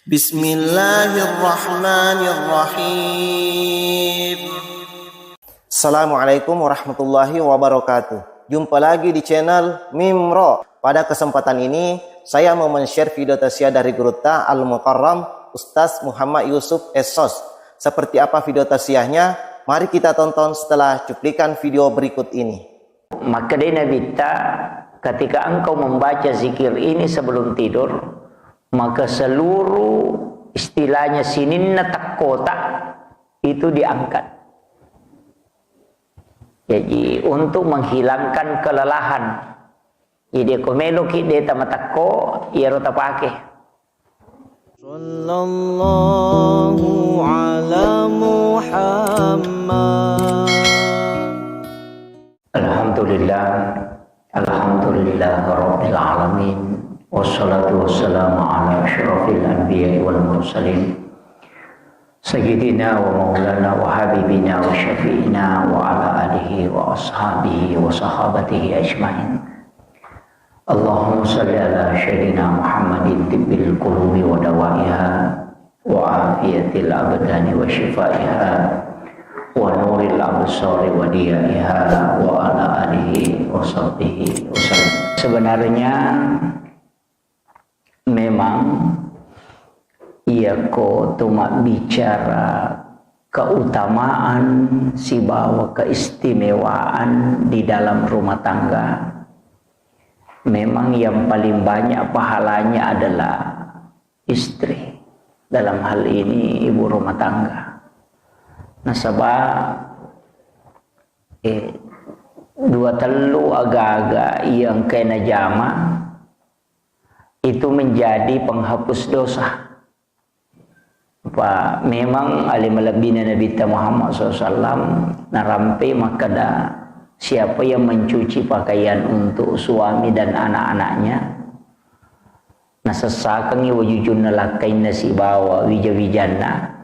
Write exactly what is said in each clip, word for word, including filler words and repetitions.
Bismillahirrahmanirrahim. Assalamualaikum warahmatullahi wabarakatuh. Jumpa lagi di channel Mimro. Pada kesempatan ini, saya mau men-share video tausiah dari gurutta Al-Mukarram Ustaz Muhammad Yusuf Esos. Seperti apa video tausiahnya? Mari kita tonton setelah cuplikan video berikut ini. Makkedai Nabitta, ketika engkau membaca zikir ini sebelum tidur, maka seluruh istilahnya sininna tekkota itu diangkat. Jadi, untuk menghilangkan kelelahan. Jadi, ko meloki de tamatekko, iyaro tapake. Sallallahu ala Muhammad. Alhamdulillah. Alhamdulillah Rabbil Alamin. Wassalatu wassalamu ala asyrafil anbiya wal mursalin. Sayyidina wa maulana wa habibina wa syafi'ina wa ala alihi wa ashabihi wa sahabatihi ajmain. Allahumma salli ala Sayyidina Muhammadin tibbil qulubi wa dawaiha wa afiyatil abdani wa syifaiha wa nuril absari wa diyaiha wa ala alihi wa sahbihi wa sallam. Sebenarnya memang iyako to mabbicara keutamaan sibawa keistimewaan di dalam rumah tangga, memang yang paling banyak pahalanya adalah istri. Dalam hal ini ibu rumah tangga. Nasaba, eh, dua tellu aga-aga yang kena jama itu menjadi penghapus dosa. Pa, memang ale malebbina Nabitta Muhammad sallallahu alaihi wasallam narampe makkeda, siapa yang mencuci pakaian untuk suami dan anak-anaknya, nasessakangngi wajujunna lakkainna sibawa wija-wijanna,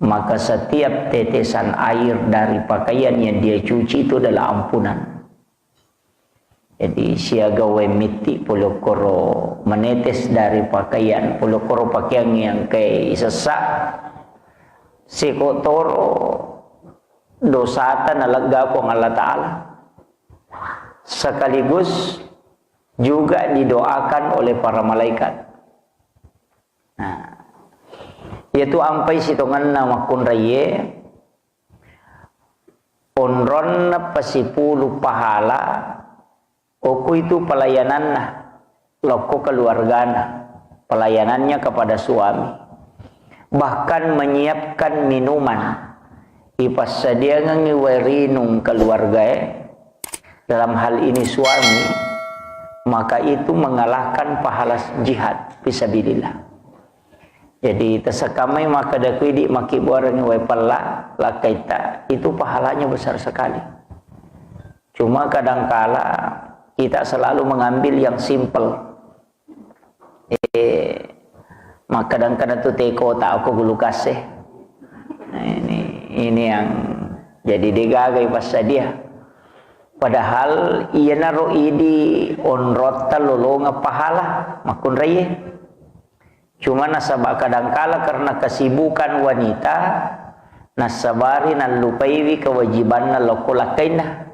maka setiap tetesan air dari pakaian yang dia cuci itu adalah ampunan. Jadi, siaga wae mitti pole okkoro menetes dari pakaian, pole okkoro pakeang yang ke isessa, seko toro dosata nalegga Puang Allah Ta'ala. Sekaligus juga didoakan oleh para malaikat. Nah, iyatu ampai sitongenna makkunraiye, onronna pasipulu pahala, okko itu pelayananna lokko keluargana, pelayanannya kepada suami, bahkan menyiapkan minuman, ipassadiangengngi wae rinung keluargae, dalam hal ini suami, maka itu mengalahkan pahala jihad fisabilillah. Jadi, tasekkamai makkeda ku idi makkibbuarengngi wae pella lakkaitta, itu pahalanya besar sekali. Cuma kadangkala kita selalu mengambil yang simple. Eh, makkadang-kadang tu teko tak aku gulukase. Nah, ini, ini yang jadi degaga ipassadia. Padahal iyanaro idi onrotta lolonga pahala makkunraiye. Cuma nasaba kadangkala karena kesibukan wanita, nassabari nallupaiwi kewajibanna lokko lakkainna.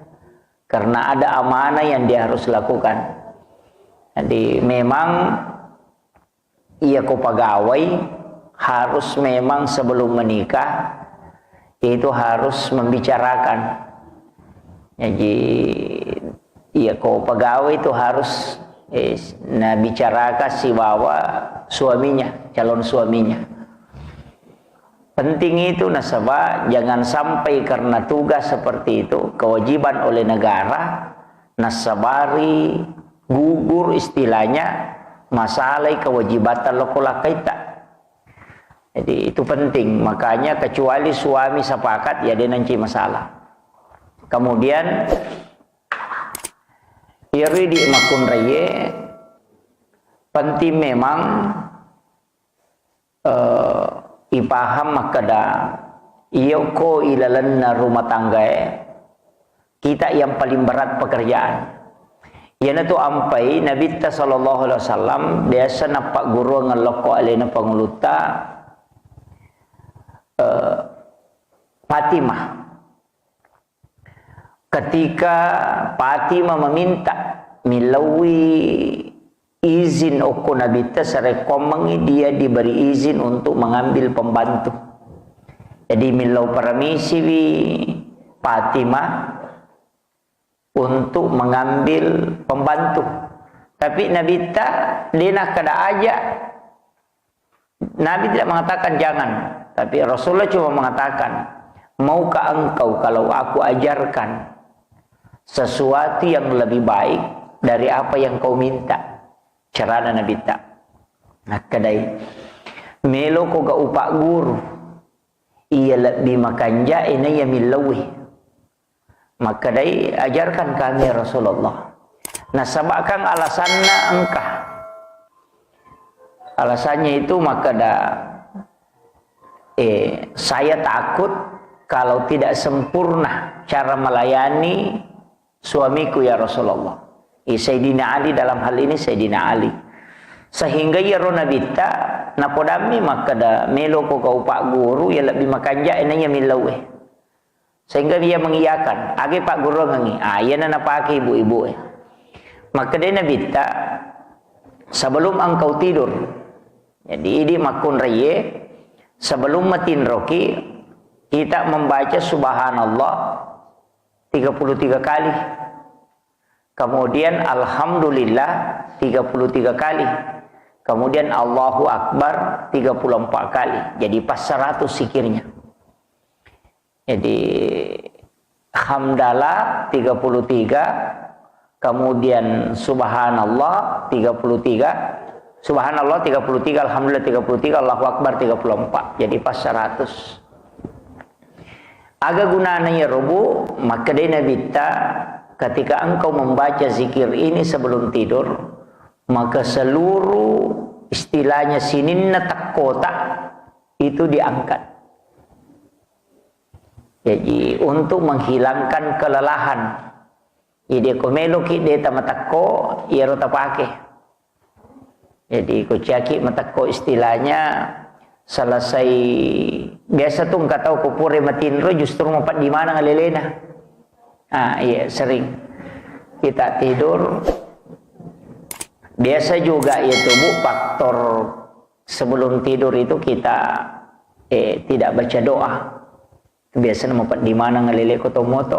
Karena ada amanah yang dia harus lakukan. Jadi memang iya ko pegawai harus memang sebelum menikah itu harus membicarakan. Jadi, iya ko pegawai itu harus, eh, nabicarakan sibawa suaminya, calon suaminya. Penting itu nasaba jangan sampai karena tugas seperti itu, kewajiban oleh negara, nassabari gugur istilahnya masalai kewajiban lokko lakkaitta. Jadi itu penting, makanya kecuali suami sepakat, ya, de nanci masalah. Kemudian, iyaro idi makkunraiye penting memang, eh, ipaham makkeda, iyako ilalenna rumah tanggae, kita yang paling berat pekerjaan. Iyanatu ampai Nabitta sallallahu alaihi wasallam biasa nappagguruang lokko alena pangulutta, eh, Fatimah. Ketika Fatimah meminta, millauwi izin okko Nabitta, sarekkoammengngi dia diberi izin untuk mengambil pembantu. Jadi, millau permisiwi Fatimah untuk mengambil pembantu. Tapi Nabitta de nakkeda aja. Nabi tidak mengatakan jangan, tapi Rasulullah cuma mengatakan, "Maukah engkau kalau aku ajarkan sesuatu yang lebih baik dari apa yang kau minta?" Carana Nabitta. Nakkedai, "Meloko ga upagguru iya lebbi makanja'e naiya millauwi." Makkedai, "Ajarkan kami, ya Rasulullah." Nasabakang alasanna engka. Alasannya itu makkeda, eh, "Saya takut kalau tidak sempurna cara melayani suamiku, ya Rasulullah." Eh, Sayyidina Ali dalam hal ini, Sayyidina Ali. Sehingga iyaro Nabitta napodammi makkeda, "Meloko kau pagguru, ya lebbi makanja'e naiya millauwe." Sehingga dia mengiyakan, age pagguruangengngi. Ah, iyana napake ibu-ibu e. Makkedai Nabitta, "Sebelum engkau tidur." Jadi, idi makkunraiye, sebelum matinroki, kita membaca subhanallah tiga puluh tiga kali. Kemudian alhamdulillah tiga puluh tiga kali. Kemudian Allahu Akbar tiga puluh empat kali. Jadi pas seratus zikirnya. Jadi, hamdalah tiga puluh tiga, kemudian subhanallah tiga puluh tiga, subhanallah tiga puluh tiga, alhamdulillah tiga puluh tiga, Allahu Akbar tiga puluh empat. Jadi, pas seratus. Aga gunana iyaro, Bu? Makkedai Nabitta, "Ketika engkau membaca zikir ini sebelum tidur, maka seluruh istilahnya sininna tekkota itu diangkat." Jadi, untuk menghilangkan kelelahan. Jadi, ko meloki deta matekko, iyaro tapake. Jadi, ko ciaki matekko istilahnya selesai, biasa tu engka tau ko pura matinro justru mapeddi maneng alelena. Ah, iya, sering. Kita tidur, biasa juga itu, Bu, faktor sebelum tidur itu kita, eh, tidak baca doa. Biasana mapeddi maneng alele ko to moto.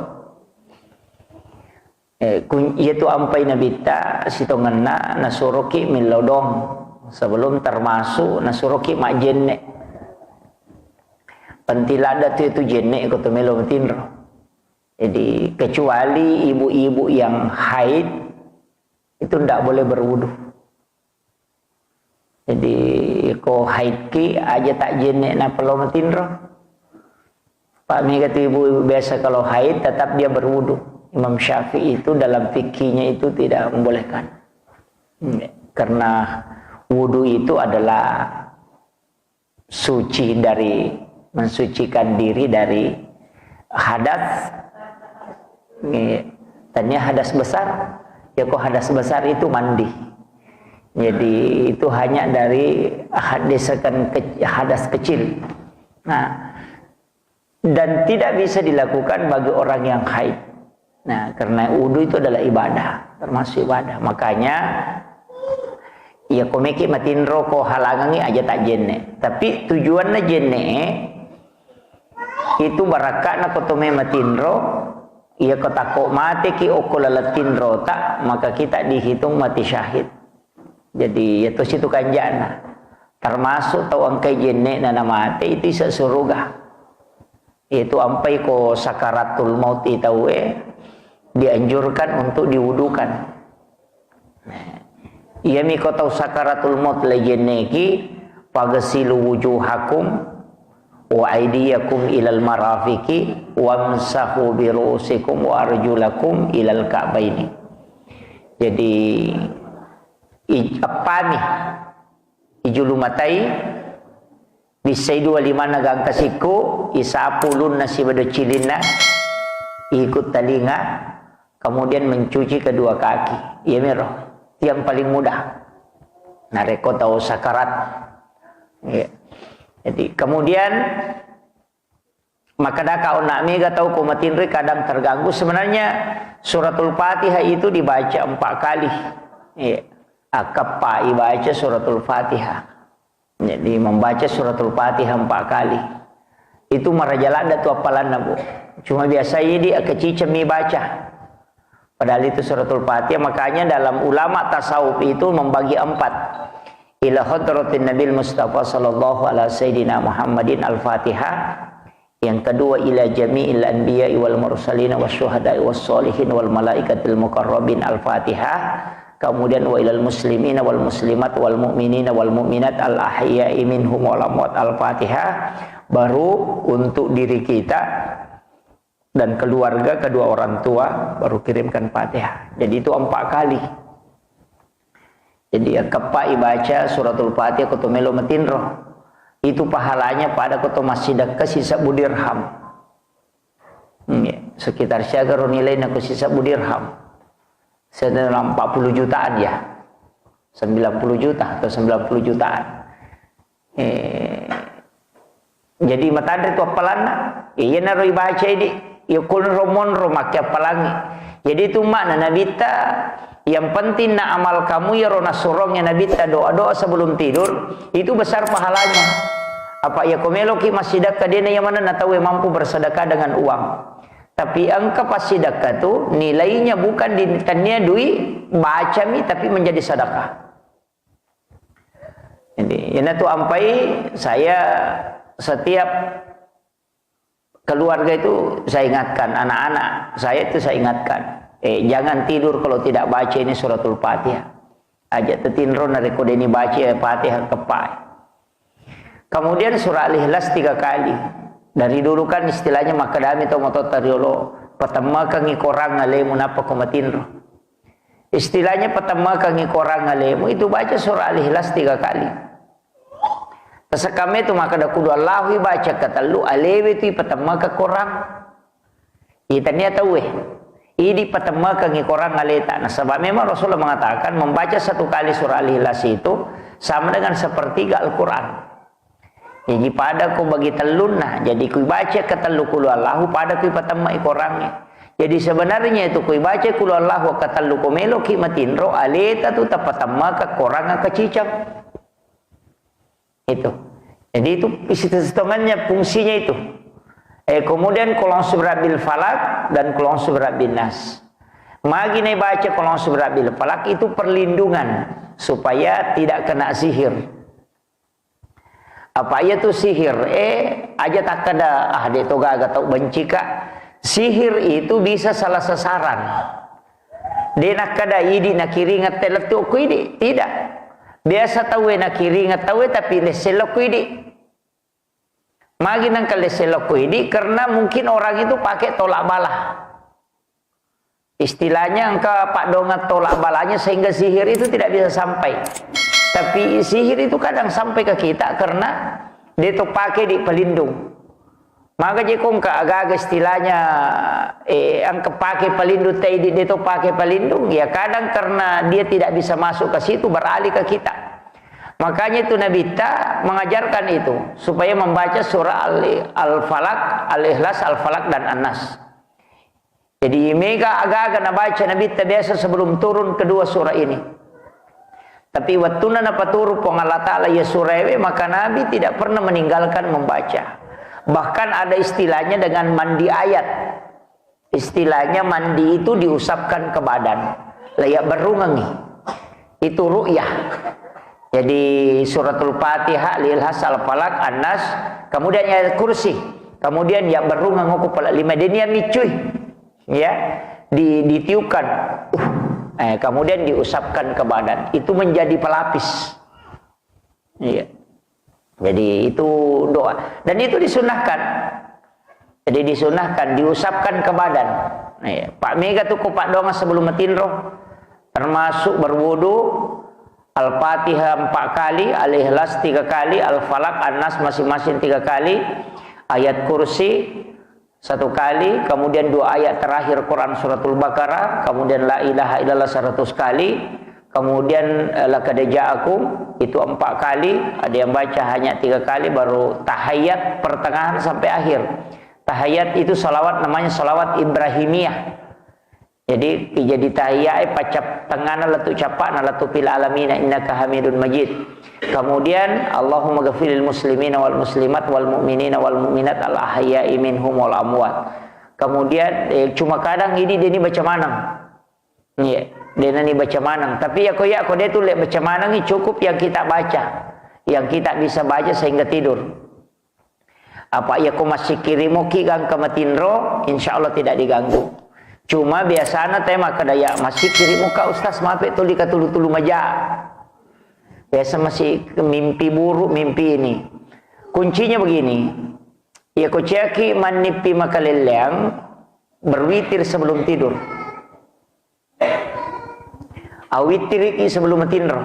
Eh, kun-, iyatu ampai Nabitta sitongenna nasuroki millau doang. Sebelum termasuk nasuroki majjenne. Penting ladda tu itu jenne ko to melo matinro. Jadi, kecuali ibu-ibu yang haid, itu ndak boleh berwudu. Jadi, ko haidki aja tak jenne nappa lao matinro. Pak, mega tu ibu-ibu biasa kalau haid tetap dia berwudu. Imam Syafi'i itu dalam fikihnya itu tidak membolehkan. Karena wudu itu adalah suci dari, mensucikan diri dari hadas. Nggih. Tania hadas besar, ya kok hadas besar itu mandi. Jadi itu hanya dari hadas ke-, hadas kecil. Nah, dan tidak bisa dilakukan bagi orang yang haid. Nah, karena wudu itu adalah ibadah, termasuk ibadah. Makanya, iya, ko meki matinro, ko halangangi aja tak jenne. Tapi tujuanna jenne itu barakka'na ko to me matinro, iya, ko takko mateki okko laleng tinrota, maka kita dihitung mati syahid. Jadi, ya to situ kanjana. Termasuk tau engkai jenne na namate itu isa suruga. Itu ampai ko sakaratul maut i tauwe dianjurkan untuk diwudukan. Nah, iyami ko tau sakaratul maut le jenneki, "Fagsilu wujuhakum wa aidiyakum ilal marafiqi wamsahu bi ru'usikum wa arjulakum ilal ka'baini." Jadi, i-, eppami ijulu matai, bissai dua limanna gangka sikku, isapu ulunna siba docilinna, ikut talinga, Kemudian mencuci kedua kaki. Iya miro. Yang paling mudah. Narekko tau sakarat. Iya. Jadi, kemudian makkadaka onna mega tau ko matinroi kadang terganggu. Sebenarnya suratul Fatihah itu dibaca empat kali. Iya. Akkeppa ibaca suratul Fatihah. Jadi membaca suratul Fatihah empat kali. Itu maraja ladda tu appalanna, Bu. Cuma biasa idi akaciceng mi baca. Padahal itu suratul Fatihah. Makanya dalam ulama tasawuf itu membagi empat. Ila hadratin Nabil Mustafa sallallahu ala sayyidina Muhammadin al-Fatihah. Yang kedua, ila jami'il anbiya'i wal mursalin was syuhada'i was sholihin wal malaikatil muqarrabin al-Fatihah. Kemudian, wa ilal muslimina wal muslimat wal mu'minina wal mu'minat al ahya'i minhum wal amwat al-Fatihah. Baru untuk diri kita dan keluarga, kedua orang tua, baru kirimkan Fatihah. Jadi itu empat kali. Jadi, ya, keppa ibaca suratul Fatihah ko to melo matinro. Itu pahalanya pada ko to massidekka sisebbu dirham. Hmm, ya. Sekitar siaga ro nilaina ko sisebbu dirham. Sekitar empat puluh jutaan ya. Sembilan puluh juta atau sembilan puluh jutaan. Eh, jadi matanre tu appalanna. Iyanaro ibaca idi. Iya, kulnro monro makke appalangi. Jadi itu makna Nabitta, yang penting na amal kamu yaro nasurongnya Nabitta doa-doa sebelum tidur, itu besar pahalanya. Apa iya ko meloki massidekka, dena iya manenna tauwe mampu bersedekah dengan uang. Tapi engka passidekka tu nilainya bukan di tania dui bacami, tapi menjadi sedekah. Jadi, iyanatu ampai saya setiap keluarga itu saya ingatkan, anak-anak saya itu saya ingatkan, eh, jangan tidur kalau tidak baca ini suratul Fatihah. Aja tetinro narekko deni baca Fatihah kepai. Kemudian surah Al-Ikhlas tiga kali. Dari dulu kan istilahnya makkedami to moto tariolo, patemmakengi korang alemu nappa ko matinro. Istilahnya patemmakengi korang alemu itu baca surah Al-Ikhlas tiga kali. Tasekkamme tu makkeda kudu Allahu baca katellu alewe tu ipatemmaka korang. Itania tauwe. Idi patemmakengi korang aleta. Nasaba memang Rasulullah mengatakan membaca satu kali surah Al-Ikhlas itu sama dengan sepertiga Al-Quran. Jadi pada ko bagi tellunna, jadi kui baca ketellu kulu Allahu pada kui patemmai korangnge. Jadi sebenarnya itu kui baca kulu Allahu ketellu ko meloki matinro aleta tu tapatemmaka korang kaciceng. Itu. Jadi itu isi sitongannya fungsinya itu. Eh, kemudian kulong subra bil falak dan kulong subra bin nas. Magi ne baca kulong subra bil falak itu perlindungan supaya tidak kena sihir. Apa iya tu sihir? Eh, aja takkada, ah, de to gaga tau benci ka. Sihir itu bisa salah sasaran. De nakkada idi nakiringeng te lettu ku idi. Tidak. Biasa tauwe nakiringeng tauwe tapi lesse lokku idi. Magi nengka lesse lokku idi karena mungkin orang itu pakai tolak bala. Istilahnya engka paddongan tolak balanya sehingga sihir itu tidak bisa sampai. Tapi sihir itu kadang sampai ke kita karena de to pake di pelindung. Maka je ko engka agaga istilahnya, eh, engka pake pelindung tei di de to pake pelindung, ya kadang karena dia tidak bisa masuk ke situ beralih ke kita. Makanya itu Nabi ta mengajarkan itu supaya membaca surah Al- Al-Falaq, Al-Ikhlas, Al-Falaq dan An-Nas. Jadi mega agaga nabaca Nabitta biasa sebelum turun kedua surah ini. Tapi wattunna napaturu Puang Allah Ta'ala ya surah ewe, maka Nabi tidak pernah meninggalkan membaca. Bahkan ada istilahnya dengan mandi ayat. Istilahnya mandi itu diusapkan ke badan. Layak berungangi. Itu ru'yah. Jadi suratul Fatihah, Al-Ikhlas, Al-Falaq, An-Nas, kemudian ayat kursi. Kemudian ya berungang aku pala lima dia niat micui. Ya, di, ditiupkan. Uh, eh, kemudian diusapkan ke badan. Itu menjadi pelapis. Iya. Jadi itu doa. Dan itu disunahkan. Jadi disunahkan, diusapkan ke badan. Iya. Pak mega tu ko paddoang sebelum matinro. Termasuk berwudu, Al-Fatihah empat kali, Al-Ikhlas tiga kali, Al-Falaq, An-Nas masing-masing tiga kali, ayat kursi, satu kali, kemudian dua ayat terakhir Quran suratul Baqarah, kemudian la ilaha illallah seratus kali, kemudian, eh, laqad ja'akum itu empat kali, ada yang baca hanya tiga kali, baru tahiyat pertengahan sampai akhir. Tahiyat itu salawat, namanya salawat Ibrahimiyah. Jadi, jadi tahiyat, eh, pacap tengahna lettu cappa'na, lettu fil alamina innaka hamidun majid. Kemudian, Allahumma ghafiril muslimina wal muslimat wal mu'minina wal mu'minat al ahya'i minhum wal amwat. Kemudian, eh, cuma kadang ini dia ni baca maneng. Iya, dia ni baca maneng. Tapi ya ko, ya ko dia tu le baca maneng ni cukup yang kita baca. Yang kita bisa baca sehingga tidur. Apa iya ko massikkiri moki gangka matinro, insya Allah tidak diganggu. Cuma biasana te makkeda, ya massikkiri moka ustaz, mape tuli katulu-tulu maja. Biasa masih mimpi buruk, mimpi ini. Kuncinya begini, iya ko ciaki mannippi makalelleang, berwitir sebelum tidur. Awittiriki sebelum matinro.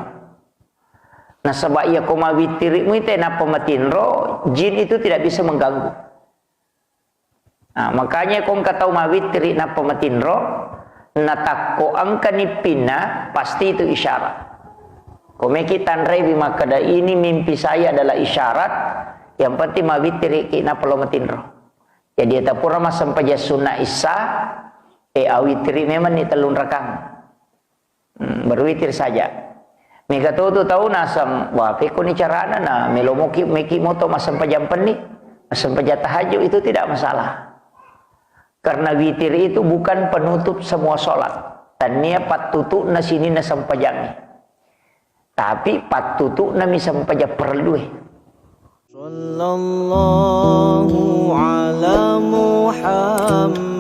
Nasaba iya ko mawittiri muite nappa matinro, jin itu tidak bisa mengganggu. Nah, makanya ko engka tau mawittiri nappa matinro, natakko engka nippinna, pasti itu isyarat. Ko meki tanrewi makkeda, ini mimpi saya adalah isyarat, yang penting mawittiriki nappa lo matinro. Jadi, tapura massempajang sunna issa, eh, awitiri memang ni tellung rakang. Hmm, berwitir saja. Mega to tu tau naseng, wah, pekko ni carana na, melo moki, meki moto massempajang penni, massempajang tahajud, itu tidak masalah. Karena witir itu bukan penutup semua sholat. Tannia pattutu'na sininna sempajangnge. Tapi pattutu'na mi sempajang perellue. Sallallahu ala Muhammad.